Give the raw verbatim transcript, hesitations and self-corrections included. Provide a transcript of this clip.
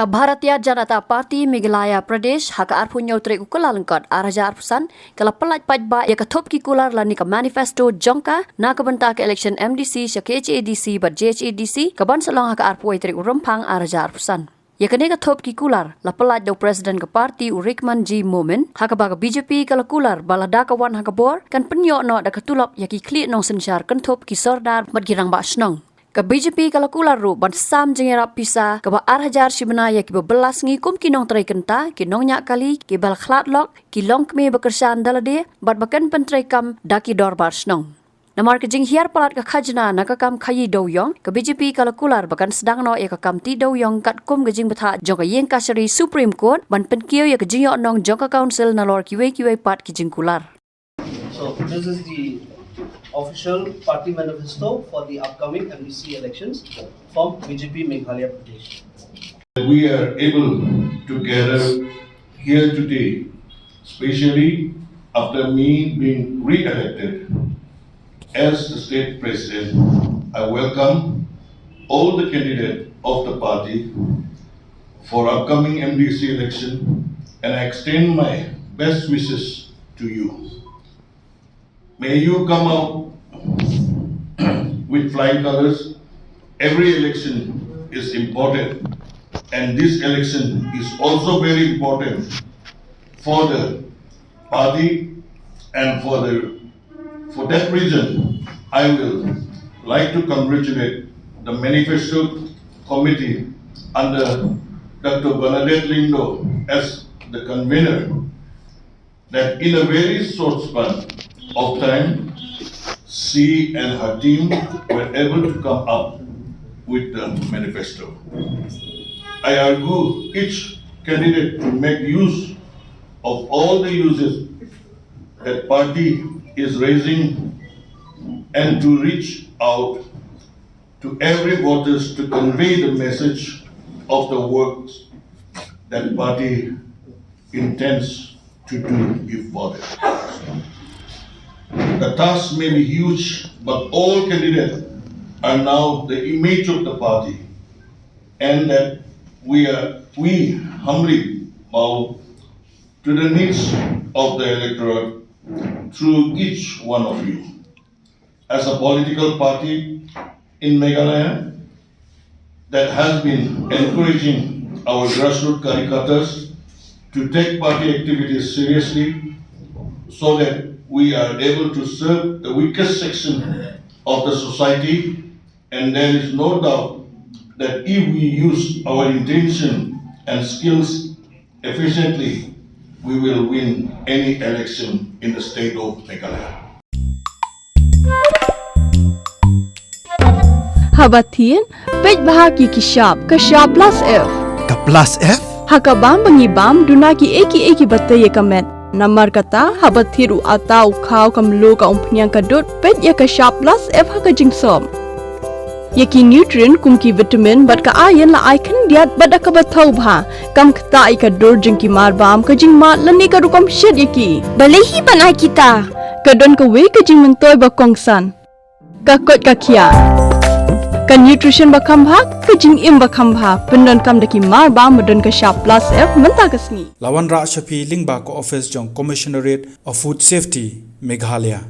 Ka Bharatiya Janata Party Meghalaya Pradesh ha ka arphew hynñiew tarik u Kyllalyngkot ar hajar arphew san ka la pyllait paidbah ïa ka thup ki kular lane ka manifesto jong ka na ka bynta ka election M D C sha K H A D C bad J H A D C ka ban sa long ha ka arphew wei tarik u Rymphang ar hajar arphew san. Ïa kane ka thup ki kular la pyllait da u President ka party u Rehman G Momin, ha kaba ka B J P ka la kular ba lada ka wan ha ka bor kan pynïoh noh da ka tulop ïa ki khlieh nongsynshar kynthup ki sordar bad ki rangbah shnong. Ka B J P ka la kular ruh ban sam jingïarap pisa kaba ar hajar shi bnai ïa kiba bylla sngi kum ki nongtrei kynta, ki nongñiah kali, kiba la khlad lok, ki longkmie ba kyrshan da lade bad ba kin pyntreikam da ki dorbar shnong. Namar ka jinghiar palat ka khajna na ka kam khaïi dewïong, ka B J P ka la kular ba kan sdang noh ïa ka kam tih dewïong katkum ka jingbthah jong ka ïing kashari Supreme Court ban pynkiew ïa ka jingïohnong jong ka Council nalor kiwei kiwei pat ki jingkular. So this is the official party manifesto for the upcoming M D C elections from B J P Meghalaya Pradesh. We are able to gather here today, especially after me being re-elected as the state president. I welcome all the candidates of the party for upcoming M D C election, and I extend my best wishes to you. May you come out with flying colors. Every election is important, and this election is also very important for the party, and for the, for that reason, I will like to congratulate the manifesto committee under Doctor Bernadette Lyngdoh as the convener, that in a very short span of time, she and her team were able to come up with the manifesto. I urge each candidate to make use of all the uses that party is raising and to reach out to every voters to convey the message of the works that party intends to do if voted. The task may be huge, but all candidates are now the image of the party, and that we are, we humbly bow to the needs of the electorate through each one of you. As a political party in Meghalaya that has been encouraging our grassroots karyakartas to take party activities seriously, so that we are able to serve the weakest section of the society, and there is no doubt that if we use our intention and skills efficiently, we will win any election in the state of Meghalaya. Haba thied, peit bha ki ki shap, ka shap plus F. Ka plus F? Ha ka bam ba ngi bam, duna ki ei ki ei kiba tei ïa ka met. Namar kata, haba thied u atta, u khaw, ka mluh, ka umphniang, ka dud, peit ïa ka shap plus F ha ka jingsop. Ïa ki nutrient kum ki vitamin bad ka iron la ai khyndiat bad da kaba thaw bha. Kam ktah ïa ka dur jong ki mar bam, ka jingmad lane ka rukom shet ïa ki. Balei hi ban ai kita? Ka don kawei ka jingmyntoi ba kongsan. Ka koit ka khiah. Ka nutrition ba kham bha, ka jingim ba kham bha. Pyndonkam da ki mar bam ba don ka shap plus F mynta ka sngi. La wanrah sha phi lyngba ka office jong Commissionerate of Food Safety, Meghalaya.